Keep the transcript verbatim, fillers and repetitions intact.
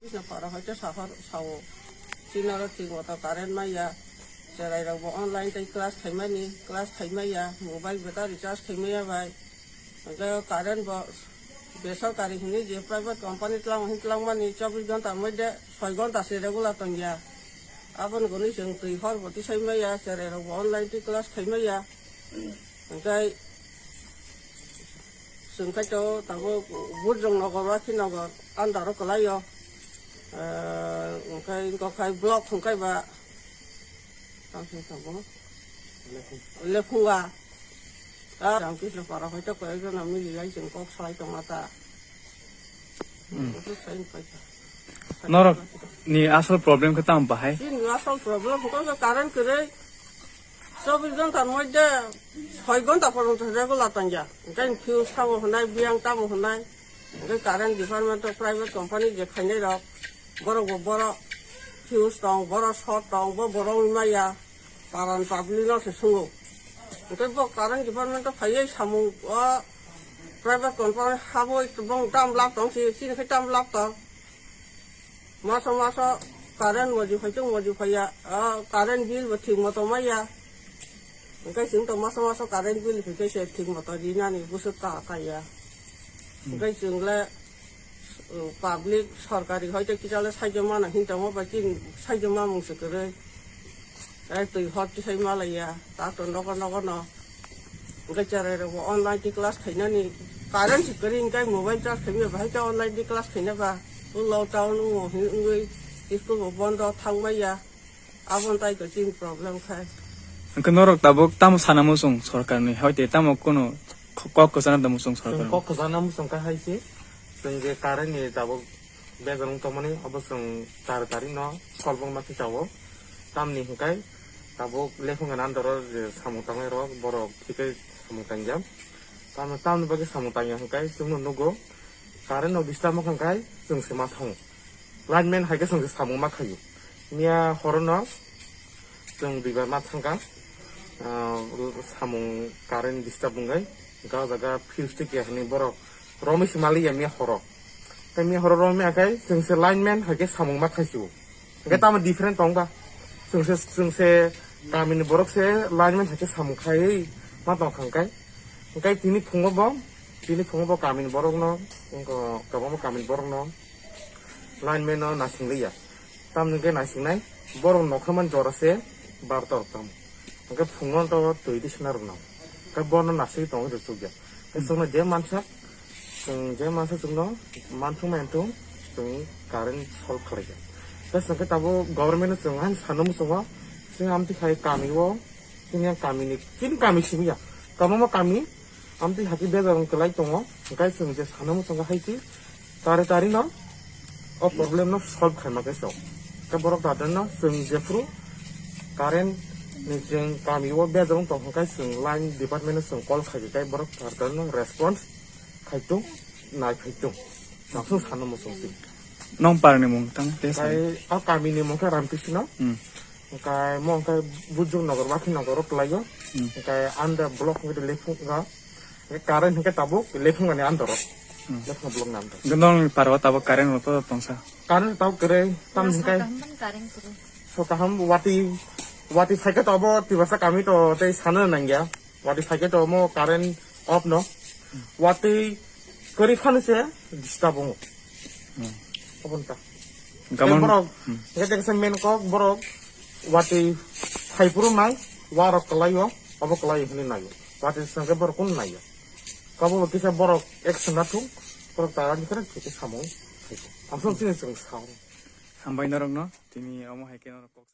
Para hoite sahor sao. Chinaro thik moto current maya. Cherai rok bo online tei class khaimani, class khaimaya, mobile beta recharge khaimaya bai. Hwnkhe current bo besarkari hwnwi je private company tlang hin tlangmani chobbish ghonta moddhe soi ghonta se regular tongya. Aboni gwnwi chwng twi hor bo tisai maya, cherai rok bo online twi class khaimaya. Hwnkhe chwng khai to tabuk Burjong Nogor, Wakhi Nogor under o kwlaio. Eh, hwnkhe wngkha khai block hwnkhe ba tamo se tabuk Lekhunga. Ah, Ramkrishna Para hoito koyek jona mili lai chwng kok salai tongma ta. Hmm. Norok ni asol problem khe tamo bahai? Chini asol problem hwnkhe current kwrwi. Chobbish ghonta moddhe soi ghonta porjonto regular tongya. Hwnkhe fuse tamo hwnai, biyang tamo hwnai. Hwnkhe current department o private company je khainai rok, borok bo borok fuse tong, borok short tong, bo borok wngmaya. Paran public no se sungo. Hwnkhe bo current department o phaiwi samung o private company habwi bong tam lab tong si, chini khai tam lab tong. Maso maso current moji phai tong, moji phaiya, o current bill bo thik moto maya. Hwnkhe chwng to maso maso current bill hwnkhe se thik moto rinani bwswk ta kaiya. Hwnkhe chwng le, uh, public sorkari hoite kisa le saijo mano hin tongo ba chini saijo mamung se kwrwi. Tei twi hor tisai malaiya, ta to nogo nogo no. Hwnkhe cherai rok bo online twi class khainani current se kwrwi hwnkhe mobile charge khaimya bahai khe online twi class khaina ba. O lockdown wngwi school bo bondo thangmaya. Aboni tai to chini problem khai. Hwnkhe norok tabuk tamo sana muchung sorkarni hoite tamo kunu kok kwchana tamo muchung sorkarni? Chwng kok kwchana muchung kha hai se, chwng je current ni tabuk bejal wng tongmani obo chwng tari tari no solve wngma khe chao. Tamni hwnkhe tabuk lekhung gana andoro je samung tangnai rok borok thikhe samung tangjak. Tamni, tamni bagwi samung tangya hwnkhe chwngno nugo current no disturb wngkha hwnkhe chwng se ma thango. Lineman hai khe chwng se samung ma khaio. Miya horo no chwng duibar ma thangkha, ah, samung current disturb wngwi, ga jaga fuse twi khe hwnwi borok romwi se maliya miya horo. Tei miya horo romwi akhai chwng se lineman hai khe samung ma khaisio. Hwnkhe tamo different tong ba? Chwng se, chwng se kamini borok se lineman hai khe samung khaiwi ma tong kha hwnkhe. Hwnkhe tini phungo bo, tini phungo bo kamini borokno, wngkha kwbangma kamini borokno lineman no naising liya. Tamni hwnkhe naisingnai borok nokha man jora se barta rok tamo. Hwnkhe phungo to twi di sina rok nang. Hwnkhe bono nasing tongwi rw chukya. Hwnkhe chwngno je mansa, chwng je mansa chwngno manthung manthung chwng current solve khlaikha. Hwnkhe chwngkhe tabuk government no chwng haino sana muchungo, chwng amtwi khai kami o, chini kami ni, chini kami simi ya. Kwbangma kami, amtwi hati bejal wng kwlai tongo, hwnkhe chwng je sana muchungo hai se, tari tari no, o problem no solve khaima khe chwng. Tei borok dadar no chwng jephru current ni chwng kami o bejal wng tong hwnkhe chwng line department no chwng call khai khe borok dadar no response khai tung, nai khai tung. Chwng sana muchung si. Nong par ni mung tang te sai. Kai o kami ni mung khe Ramkrisno. Hmm. Hwnkhe mo hwnkhe Bujung Nogor, Wakhi Nogor o kwlaio. Hmm. Hwnkhe under block hwnkhe Lekhunga. Hwnkhe current hwnkhe tabuk Lekhunga ni under o. Hmm. Lekhunga block ni under. Hwnkhe nong paro tabuk current rw to tongsa. Current tabuk kwrwi, tam hwnkhe. Sokaham watwi, watwi phaikhe tabuk tibasa kami to tei sana nangya. Watwi phaikhe to mo current off no. Watwi kwrwi phano se disturb wngo. Hmm. Obo wngkha. Hwnkhe tei borok, hmm, hwnkhe tei kaisa main kok borok watwi phaiphuru nai, warok kwlaio, obo kwlaio hinwi naio. Watwi swngkhe borok kunu naio. Kabo bo kisa borok action nathung, borok tara ni kheno khe samung khaio. Amsong chini chwng sao. Hambai norokno, tini omo hai khe norok kok